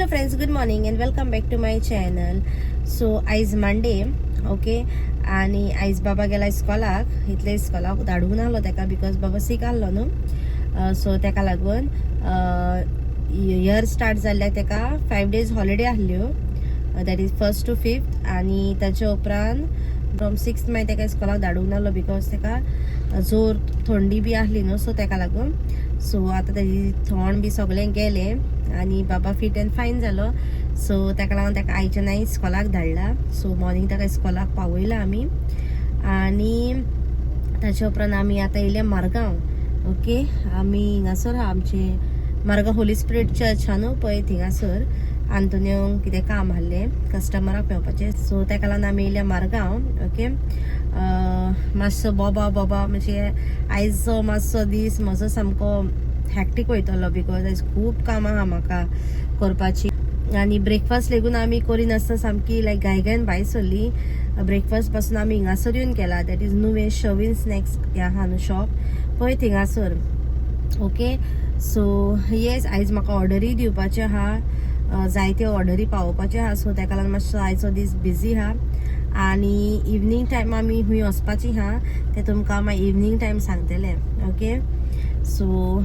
Hello friends, good morning and welcome back to my channel. So आयज Monday, okay, आनी आयज बाबा गेला इस्कॉलाक. इतले इस्कॉलाक धाडूंक नाहलो तेका because बाबा सीक आहलो न्हू. सो तेका लागून इयर स्टार्ट जाल्ल्याक तेका 5 डेज हॉलिडे आहल्यो, that is first to fifth. आनी ताच्या उपरांत फ्रॉम सिक्स्थ मागीर तेका इस्कॉलाक धाडूंक नाहलो because तेका जोर, थंडी बी आहली न्हू, सो तेका लागून. सो आतां तेजी थंड बी सगळें गेलें आनी बाबा फिट एंड फायन जालो. सो तेका लागून तेका आयच्यान हांवें इस्कॉलाक धाडला. सो मॉर्निंग ताका इस्कॉलाक पावयला आमी आनी ताच्या उपरांत आमी आतां येयले मारगांव. ओके, आमी हिंगासर आहा, आमचे मारगांव होली स्पिरिट चर्च आहा न्हू पळय, थिंगासर आंतोनियो कितें काम आहलें कस्टमराक मेळपाचें. सो तेका लागून आमी येयल्या मारगांव. ओके, मातसो बोबा बोबा, म्हणजे आयजचो मातसो दीस म्हजो सामको हॅक्टीक वयतलो because आयज खूब कामां आहा म्हाका करपाची. आनी ब्रेकफास्ट लेगून आमी करिनासतना सामकी लायक घाय घायन भायर सरली. ब्रेकफास्ट पासून आमी हिंगासर येवन केला, that is नुवें शवीन स्नॅक्स हें आहा न्हू शॉप पळय, थिंगासर. ओके, सो येस, आयज म्हाका ऑर्डरी दिवपाच्यो आहा, जायत्यो ऑर्डरी पावोवपाच्यो आहा. सो तेका लागून मातसो आयचो दीस बिजी आहा. आनी इवनींग टायम आमी खूंय वचपाची आहा, तें तुमकां मागीर इवनींग टायम सांगतलें. ओके, सो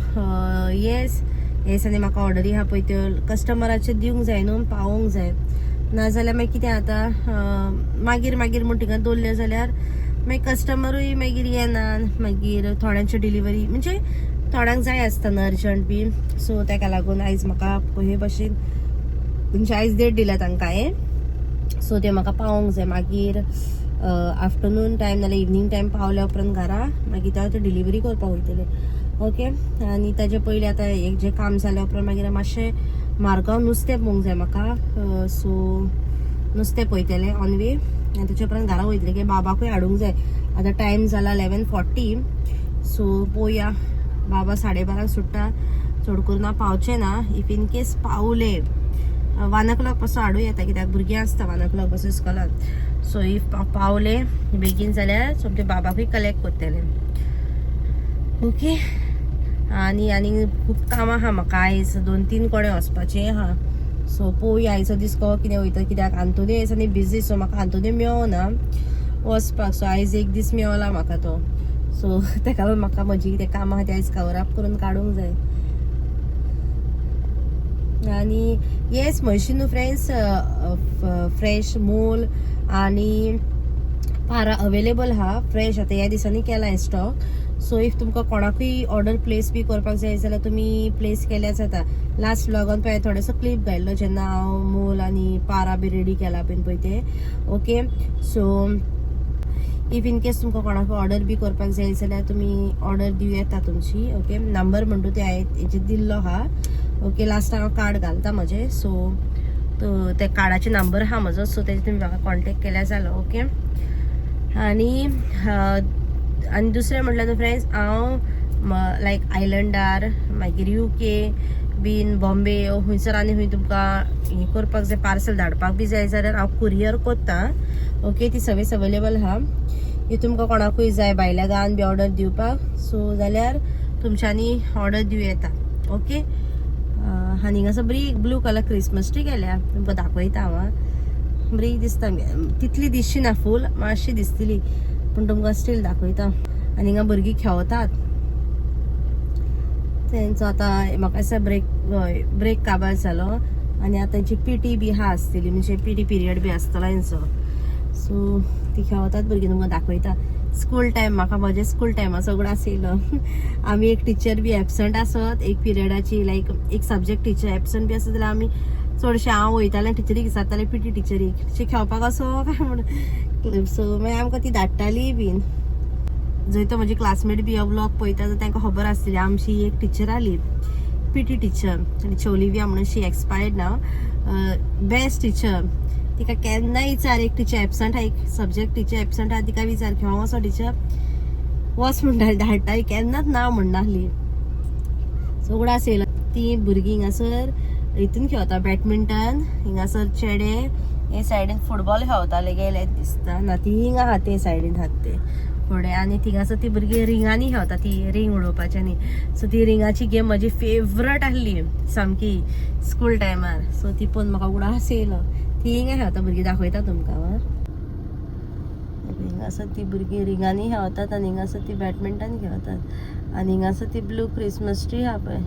येस, हे दिसांनी म्हाका ऑर्डरी आहा पळय, त्यो कस्टमराच्यो दिवंक जाय न्हू, पावोवंक जाय. नाजाल्यार मागीर कितें जाता, मागीर मागीर म्हूण थिंगा दवरल्यो जाल्यार मागीर कस्टमरूय मागीर येना. मागीर थोड्यांच्यो डिलिव्हरी, म्हणजे थोड्यांक जाय आसता न्हू अर्जंट बी. सो तेका लागून आयज म्हाका हे भशेन, म्हणजे आयज डेट दिल्या तांकां हांवें, सो ते म्हाका पावोवंक जाय. मागीर आफ्टरनून टायम नाल्यार इवनींग टायम पावल्या उपरांत घरा मागीर तेन्ना ते डिलिव्हरी करपाक वयतले. ओके, आनी ताजे पयलीं आतां एक जें काम जाल्या उपरांत मागीर मातशें मारगांव नुस्तें पळोवंक जाय म्हाका. सो नुस्तें पळयतलें ऑन वे आनी ताच्या उपरांत घरा वयतलें की बाबाकूय हाडूंक जाय. आतां टायम जाला 11:40. सो पळोवया, बाबा 12:30 सुट्टा, चड करून हांव पावचें ना. If in case पावले, 1 ओ क्लॉक पासून हाडूं येता, कित्याक भुरगीं आसता 1 ओ क्लॉक पासून इस्कॉलान. सो if पावले बेगीन जाल्यार सोमते बाबाकूय कलेक्ट करतलें. ओके, आनी आनी खूब कामां आहा म्हाका आयज, दोन तीन कडेन वचपाचें आहा. सो पळोवया आयचो दीस कसो कितें वयता, कित्याक आंतोनी दिसांनी बिजी, सो म्हाका आंतोनी मेळना वचपाक. सो आयज एक दीस मेवला म्हाका तो. सो तेका लागून म्हाका म्हजी कितें कामां आहा ती आयज कवर अप करून काडूंक जाय. आनी येस, म्हशी न्हू फ्रेंड्स, फ्रेश मोल आनी पारा अवेलेबल आहा. फ्रेश आतां ह्या दिसांनी केला स्टॉक. सो if तुमकां कोणाकूय ऑर्डर प्लेस बी करपाक जाय जाल्यार तुमी प्लेस केल्यार जाता. लास्ट व्लॉगान पळय थोडोसो क्लिप घायल्लो जेन्ना हांव मोल आनी पारा बी रेडी केला बीन पळय ते. Okay, so if in case तुमकां कोणाक ऑर्डर बी करपाक जाय जाल्यार तुमी ऑर्डर दिवं येता तुमची. ओके, नंबर म्हणटा ते हांवें हेजेर दिल्लो आहा. ओके, लास्टाक हांव कार्ड घालता म्हजें, सो ते कार्डाचे नंबर आहा म्हजो, सो तेजे तुमी म्हाका कॉन्टेक्ट केल्यार जालो. ओके, आनी आनी दुसरें म्हटल्यार फ्रेंड्स, हांव लायक आयलंडार, मागीर युके बीन, बॉम्बे, खंयसर आनी खंय तुमकां हें करपाक जाय, पार्सल धाडपाक बी जाय जाल्यार हांव कुरियर करता. ओके, ती सर्वीस अवेलेबल आहा. If तुमकां कोणाकूय जाय भायल्या गांवान बी ऑर्डर दिवपाक सो जाल्यार तुमच्यांनी ऑर्डर दिवं येता. ओके, आनी हिंगासर बरी ब्लू कलर क्रिसमस ट्री केल्या, तुमकां दाखयता हांव आं. बरी दिसता, तितली दिसची ना फूल, मातशी दिसतली, पूण तुमकां स्टील दाखयता. आनी हिंगा भुरगीं खेळतात तेंचो आतां म्हाका दिसता ब्रेक, हय, ब्रेक काबार जालो आनी आतां तेंची पीटी बी आहा आसतली, म्हणजे पीटी पिरियड बी आसतलो हेंचो. सो ती खेळतात भुरगीं, तुमकां दाखयता. स्कूल टायम, म्हाका म्हजे स्कूल टायमाचो उगडास येयलो. आमी एक टिचर बी एबसंट आसत एक पिरियडाची, लायक एक सब्जेक्ट टिचर एबसंट बी आसत जाल्यार आमी चडशें हांव वयतालें टिचरीक विचारतालें, पीटी टिचरीक, टिचर खेळपाक असो काय म्हणून. सो मागीर आमकां ती धाडटाली बीन. जंय तो म्हजी क्लासमेट बी हो व्लॉग पळयता जाल्यार तांकां खबर आसतली, आमची एक टिचर आली, पीटी टिचर, टिचर ओलिविया म्हणून. She expired now. Best teacher. तिका केन्नाय विचार, एक टिचर एबसंट आहा, एक सब्जेक्ट टिचर एबसंट आहा, तिका विचार, खेळोंक वचो टिचर, वच म्हणटाली, धाडटाली, केन्नाच ना म्हणनासली. सो उगडास येयलो. ती भुरगीं हिंगासर हितून खेळता बॅडमिंटन. हिंगासर चेडे हे सायडीन फुटबॉल खेळताले, गेले दिसता ना. ती हिंगा आहा, ते सायडीन आहात ते. फुडें आनी थिंगासर ती भुरगीं रिंगांनी खेळता ती रिंग उडोवपाची न्ही. सो ती रिंगाची गेम म्हजी फेवरट आसली सामकी स्कूल टायमार. सो ती पळोवन म्हाका उडास येयलो. ती हिंगा खेळता भुरगीं, दाखयता तुमकां. हिंगासर ती भुरगीं रिंगांनी खेळतात आनी हिंगासर ती बॅडमिंटन खेळतात आनी हिंगासर ती ब्लू क्रिसमस ट्री आहा पळय,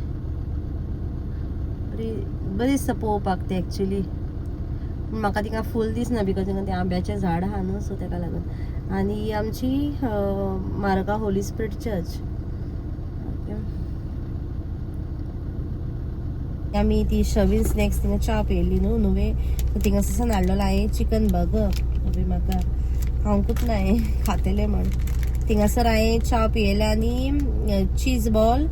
बरी बरी दिसता पळोवपाक ती एक्चुली. म्हाका तिका फूल दिसना because तिंगा तें आंब्याचें झाड आहा न्हू, सो तेका लागून. आनी ही आमची Margao Holy Spirit Church. Okay, आमी ती शवीन स्नॅक्स थिंगा च्या पियेली न्हू नुवे, सो थिंगासर हाडलेलो हांवें चिकन बर्गर. अभी म्हाका खावंकूच ना हांवें, खातलें म्हण. थिंगासर हांवें च्या पियेले आनी चीज बॉल,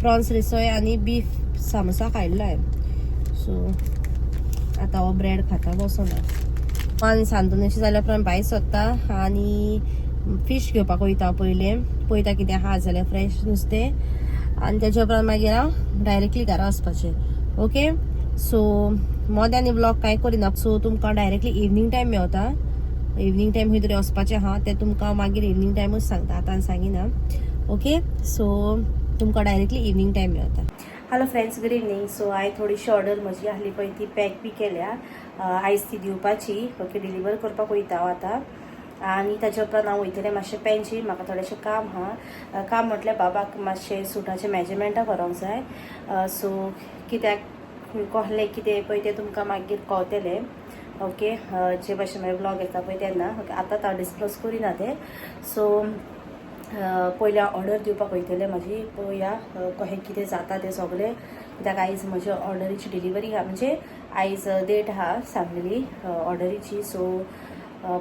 प्रॉन्स रिसोय आनी बीफ सामोसा खायल्लो हांवें. सो आतां हो ब्रेड खाता बसोन हांव. सांतोनाची जाल्या उपरांत भायर सोदता आनी फिश घेवपाक वयता. पयलें पळयता कितें आहा जाल्यार फ्रेश नुस्तें आनी तेच्या उपरांत मागीर हांव डायरेक्टली घरा वचपाचें. ओके, सो मोदें आनी व्लॉग कांय करिना. सो तुमकां डायरेक्टली इवनींग टायम मेवता. इवनींग टायम खंय तरी वचपाचें आहा, तें तुमकां मागीर इवनींग टायमूच सांगता, आतां सांगिना. ओके, सो तुमकां डायरेक्टली इवनींग टायम मेवता. Hello friends, good evening. So हांवें थोडीशी ऑर्डर म्हजी आहली पळय ती पॅक बी केल्या, आयज ती दिवपाची. ओके, डिलिव्हर करपाक वयता हांव आतां आनी ताच्या उपरांत हांव वयतलें मातशें पेन्जीम, म्हाका थोडेशें काम आहा. काम म्हटल्यार बाबाक मातशें सुटाचें मेजरमेंटां करोंक जाय. सो कित्याक कहलें कितें पळय तें तुमकां मागीर कळतलें. ओके, जे भाशेन मागीर व्लॉग येता पळय तेन्ना. ओके, आतां हांव डिस्क्लोज करिना तें. सो पयलीं हांव ऑर्डर दिवपाक वयतलें म्हाजी, पळोवया कशें कितें जाता तें सगळें. कित्याक आयज म्हज्या ऑर्डरीची डिलिव्हरी आहा, म्हणजे आयज डेट आहा सांगलेली ऑर्डरीची. सो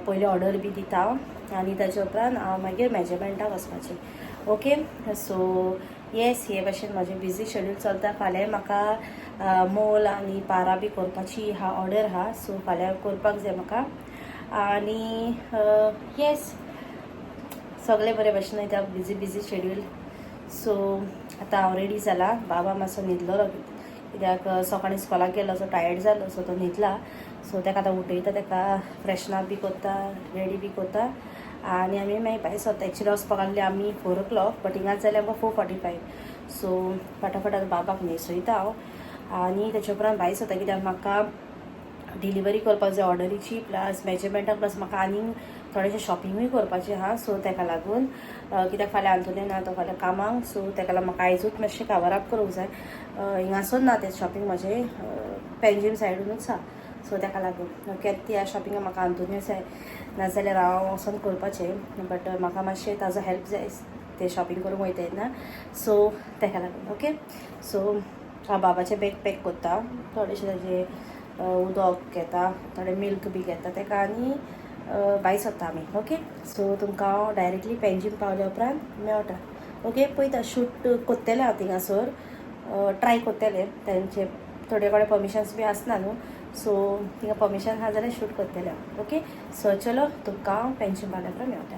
पयलीं ऑर्डर बी दिता हांव आनी ताच्या उपरांत हांव मागीर मेजरमेंटाक वचपाचें. ओके, सो येस, हे भाशेन म्हाजें बिजी शेड्यूल चलता. फाल्यां म्हाका मोल आनी पारा बी करपाची आहा, ऑर्डर आहा. सो फाल्यां करपाक जाय म्हाका. आनी येस, सगळें बरे भाशेन वयता, बिजी बिजी शेड्यूल. सो आतां हांव रेडी जाला. बाबा मातसो न्हिदलो कित्याक सकाळीं स्कॉलाक गेलो, सो टायर्ड जालो, सो तो न्हिदला. सो ताका आतां उठयता, ताका फ्रेशन अप बी करता, रेडी बी करता आनी आमी मागीर भायर सरता. एक्चुली वचपाक आहली आमी 4 o'clock, but हिंगाच जालें आमकां 4:45. सो फटाफट आतां बाबाक न्हेसयता हांव आनी तेच्या उपरांत भायर सरता, कित्याक म्हाका डिलिव्हरी करपाक जाय ऑर्डरीची, प्लस मेजरमेंटाक, प्लस म्हाका आनीक थोडेशें शॉपिंगूय करपाचें आहा. सो ताका लागून, कित्याक फाल्यां आंतोनी ना, तो फाल्यां कामाक, सो ताका लागून म्हाका आयजूच मातशें कवर अप करूंक जाय. हिंगासर ना तें शॉपिंग म्हजें, पेंजीम सायडूनच आहा. सो ताका लागून, ओके, त्या शॉपिंगाक म्हाका आंतोनी जाय, नाजाल्यार हांव वचोन करपाचें, बट म्हाका मातशें ताजो हेल्प जाय तें शॉपिंग करूंक वयता तेन्ना. सो ताका लागून, ओके, सो हांव बाबाचें बॅग पॅक करता, थोडेशें ताजें उदक घेता, थोडें मिल्क बी घेता ताका आनी भायर सरता आमी. ओके, सो तुमकां हांव डायरेक्टली पेंजीम पावल्या उपरांत मेळटा. ओके, पळयता शूट करतलें हांव थिंगासर, ट्राय करतलें. तांचे थोडे कडेन परमिशन्स बी आसना न्हू, सो थिंगा परमिशन आहा जाल्यार शूट करतलें हांव. ओके, सो चलो तुमकां हांव पेंजीम पावल्या उपरांत मेळटा.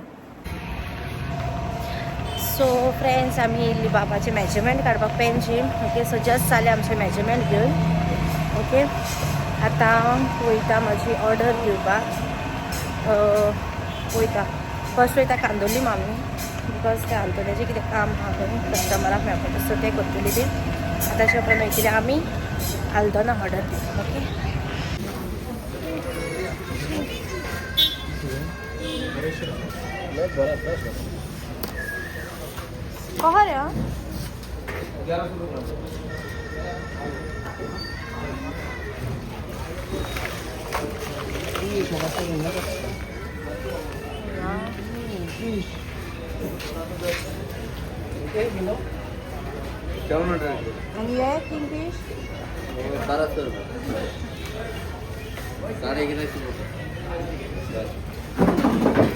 सो फ्रेंड्स, आमी येयल्ली बाबाचें मेजरमेंट काडपाक पेंजीम. ओके, सो जस्ट जालें आमचें मेजरमेंट घेवन. ओके, आतां वयता म्हाजी ऑर्डर दिवपाक वयता. फर्स्ट वयता कांदोली मामी, because त्या आंतोन्याचें कितें काम आहा खंय कस्टमराक मेळपाचें, सो तें करतली बी. आतां ताच्या उपरांत वयतली आमी आल्दोना ऑर्डर दिवपाक. ओके, कहो रे. आणि हे किंगफिश 1200 रुपये, 1150 रुपये.